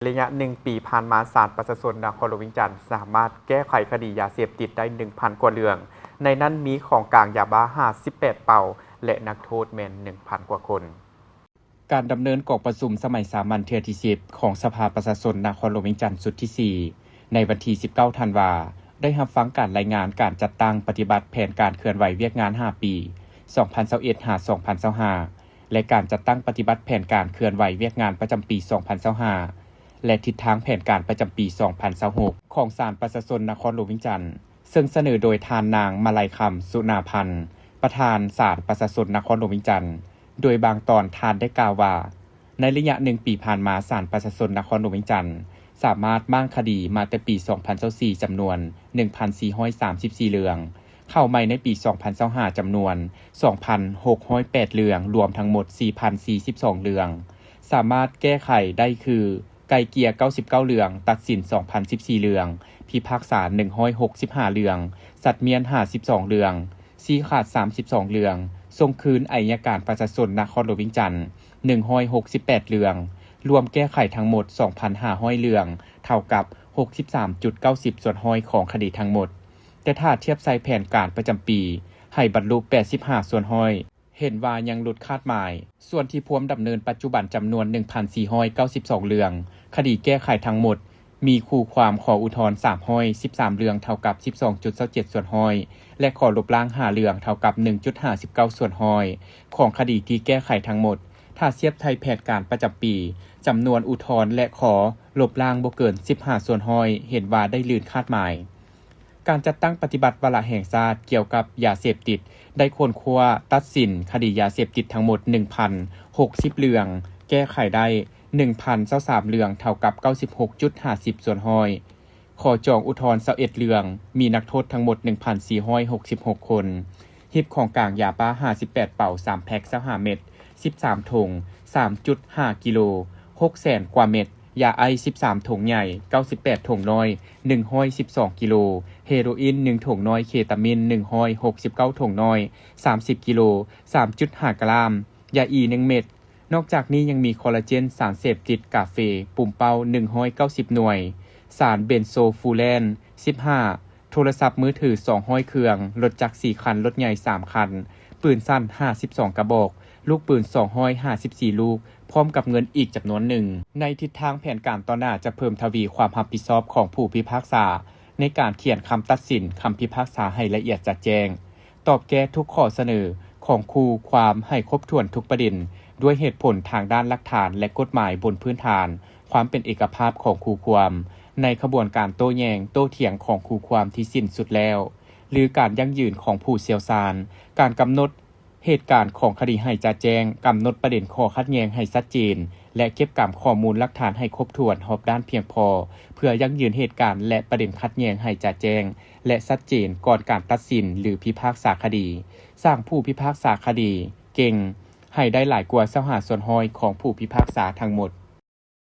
ໄລຍະໜຶ່ງປີຜ່ານມາ, ສານປະຊາຊົນນະຄອນຫຼວງວຽງຈັນສາມາດແກ້ໄຂຄະດີຢາເສບຕິດໄດ້ໜຶ່ງພັນກວ່າເລື່ອງ, ໃນນັ້ນມີຂອງກາງຢາບ້າຫ້າສິບແປດເປົາ ແລະ ນັກໂທດແມ່ນໜຶ່ງພັນກວ່າຄົນ. ການດຳເນີນກອງປະຊຸມສະໄໝສາມັນເທື່ອທີສິບ ຂອງສະພາປະຊາຊົນນະຄອນຫຼວງວຽງຈັນຊຸດທີສີ່ ໃນວັນທີສິບເກົ້າທັນວາ ໄດ້ຮັບຟັງການລາຍງານການຈັດຕັ້ງປະຕິບັດແຜນການເຄື່ອນໄຫວວຽກງານຫ້າປີ ສອງພັນຊາວເອັດ ຫາ ສອງພັນຊາວຫ້າ ແລະ ການຈັດຕັ້ງປະຕິບັດແຜນການເຄື່ອນໄຫວວຽກງານປະຈຳປີ ສອງພັນຊາວຫ້າ ແລະ ທິດທາງແຜນການປະຈຳປີ ສອງພັນຊາວຫົກ ຂອງສານປະຊາຊົນນະຄອນຫຼວງວຽງຈັນ, ເຊິ່ງສະເໜີໂດຍທ່ານນາງ ມາໄລຄຳ ສຸນາພັນ ປະທານສານປະຊາຊົນນະຄອນຫຼວງວຽງຈັນ. ໂດຍບາງຕອນທ່ານໄດ້ກ່າວວ່າ, ໃນໄລຍະໜຶ່ງປີຜ່ານມາ, ສານປະຊາຊົນນະຄອນຫຼວງວຽງຈັນ ສາມາດມ້າງຄະດີມາແຕ່ປີ ສອງພັນຊາວສີ່ ຈຳນວນ ໜຶ່ງພັນສີ່ຮ້ອຍສາມສິບສີ່ເລື່ອງ, ເຂົ້າໃໝ່ໃນປີ ສອງພັນຊາວຫ້າ ຈຳນວນ ສອງພັນຫົກຮ້ອຍແປດເລື່ອງ, ລວມທັງໝົດ ສີ່ພັນສີ່ສິບສອງເລື່ອງ, ສາມາດແກ້ໄຂໄດ້ຄື ໄກ່ເກ່ຍ ເກົ້າສິບເກົ້າເລື່ອງ, ຕັດສິນ ສອງພັນສິບສີ່ເລື່ອງ, ພິພາກສາ ໜຶ່ງຮ້ອຍຫົກສິບຫ້າເລື່ອງ, ສັດມ້ຽນ ຫ້າສິບສອງເລື່ອງ, ຊີ້ຂາດ ສາມສິບສອງເລື່ອງ, ສົ່ງຄືນໄອຍະການປະຊາຊົນນະຄອນຫຼວງວຽງຈັນ ໜຶ່ງຮ້ອຍຫົກສິບແປດເລື່ອງ, ລວມແກ້ໄຂທັງໝົດ ສອງພັນຫ້າຮ້ອຍເລື່ອງ, ເທົ່າກັບ ຫົກສິບສາມຈຸດເກົ້າສິບສ່ວນຮ້ອຍຂອງຄະດີທັງໝົດ. ແຕ່ຖ້າທຽບໃສ່ແຜນການປະຈຳປີ ໃຫ້ບັນລຸ ແປດສິບຫ້າສ່ວນຮ້ອຍ ເຫັນວ່າຍັງຫຼຸດຄາດໝາຍ. ສ່ວນທີ່ພວມດຳເນີນປັດຈຸບັນຈຳນວນ ໜຶ່ງພັນສີ່ຮ້ອຍເກົ້າສິບສອງເລື່ອງ, ຄະດີແກ້ໄຂທັງໝົດ ມີຄູ່ຄວາມຂໍອຸທອນ ສາມຮ້ອຍສິບສາມເລື່ອງ, ເທົ່າກັບ ສິບສອງຈຸດຊາວເຈັດສ່ວນຮ້ອຍ ແລະ ຂໍລົບລ້າງ ຫ້າເລື່ອງ, ເທົ່າກັບ ໜຶ່ງຈຸດຫ້າສິບເກົ້າສ່ວນຮ້ອຍຂອງຄະດີທີ່ແກ້ໄຂທັງໝົດ. ຖ້າທຽບໃສ່ແຜນການປະຈຳປີ, ຈຳນວນອຸທອນ ແລະ ຂໍລົບລ້າງບໍ່ເກີນ ສິບຫ້າສ່ວນຮ້ອຍ ເຫັນວ່າໄດ້ລື່ນຄາດໝາຍ. ການຈັດຕັ້ງປະຕິບັດວາລະແຫ່ງຊາດກ່ຽວກັບຢາເສບຕິດ ໄດ້ຄົ້ນຄວ້າຕັດສິນຄະດີຢາເສບຕິດທັງໝົດ ໜຶ່ງພັນຫົກສິບເລື່ອງ, ແກ້ໄຂໄດ້ ໜຶ່ງພັນຊາວສາມເລື່ອງ, ເທົ່າກັບ ເກົ້າສິບຫົກຈຸດຫ້າສິບສ່ວນຮ້ອຍ, ຂໍຈອງອຸທອນ ຊາວເອັດເລື່ອງ, ມີນັກໂທດທັງໝົດ ໜຶ່ງພັນສີ່ຮ້ອຍຫົກສິບຫົກຄົນ, ຍຶດຂອງກາງຢາບ້າ ຫ້າສິບແປດເປົາ, ສາມແພັກ ຊາວຫ້າເມັດ, ສິບສາມຖົງ, ສາມຈຸດຫ້າກິໂລ, ຫົກແສນກວ່າເມັດ, ຢາໄອສ໌ ສິບສາມຖົງໃຫຍ່, ເກົ້າສິບແປດຖົງນ້ອຍ, ໜຶ່ງຮ້ອຍສິບສອງກິໂລ, ເຮໂຣອິນ ໜຶ່ງຖົງນ້ອຍ, ເຄຕາມິນ ໜຶ່ງຮ້ອຍຫົກສິບເກົ້າຖົງນ້ອຍ, ສາມສິບກິໂລ, ສາມຈຸດຫ້າກຣາມ, ຢາອີ ໜຶ່ງເມັດ. ນອກຈາກນີ້ຍັງມີຄໍລາເຈນ, ສານເສບຕິດ, ກາເຟ, ປຸມເປົ້າ ໜຶ່ງຮ້ອຍເກົ້າສິບໜ່ວຍ, ສານເບນໂຊຟູແລນ ສິບຫ້າ, ໂທລະສັບມືຖື ສອງຮ້ອຍເຄື່ອງ, ລົດຈັກ ສີ່ຄັນ, ລົດໃຫຍ່ ສາມຄັນ, ປືນສັ້ນ ຫ້າສິບສອງກະບອກ, ລູກປືນ ສອງຮ້ອຍຫ້າສິບສີ່ລູກ, ພ້ອມກັບເງິນອີກຈຳນວນໜຶ່ງ. ໃນທິດທາງແຜນການຕໍ່ໜ້າຈະເພີ່ມທະວີຄວາມຮັບຜິດຊອບຂອງຜູ້ພິພາກສາ ໃນການຂຽນຄຳຕັດສິນ, ຄຳພິພາກສາໃຫ້ລະອຽດຈະແຈ້ງ, ຕອບແກ້ທຸກຂໍ້ສະເໜີຂອງຄູ່ຄວາມໃຫ້ຄົບຖ້ວນທຸກປະເດັນ ດ້ວຍເຫດຜົນທາງດ້ານຫຼັກຖານ ແລະ ກົດໝາຍ ບົນພື້ນຖານຄວາມເປັນເອກະພາບຂອງຄູ່ຄວາມ ໃນຂະບວນການໂຕ້ແຍ່ງໂຕ້ຖຽງຂອງຄູ່ຄວາມທີ່ສິ້ນສຸດແລ້ວ ຫຼື ການຢັ້ງຢືນຂອງຜູ້ຊ່ຽວຊານ, ການກຳນົດ ເຫດການຂອງຄະດີໃຫ້ຈະແຈ້ງ, ກຳນົດປະເດັນຂໍ້ຂັດແຍ່ງໃຫ້ຊັດເຈນ ແລະ ເກັບກຳຂໍ້ມູນຫຼັກຖານໃຫ້ຄົບຖ້ວນຮອບດ້ານພຽງພໍ ເພື່ອຢັ້ງຢືນເຫດການ ແລະ ປະເດັນຂັດແຍ່ງໃຫ້ຈະແຈ້ງ ແລະ ຊັດເຈນກ່ອນການຕັດສິນ ຫຼື ພິພາກສາຄະດີ, ສ້າງຜູ້ພິພາກສາຄະດີເກັ່ງໃຫ້ໄດ້ຫຼາຍກວ່າຊາວຫ້າສ່ວນຮ້ອຍຂອງຜູ້ພິພາກສາທັງໝົດ.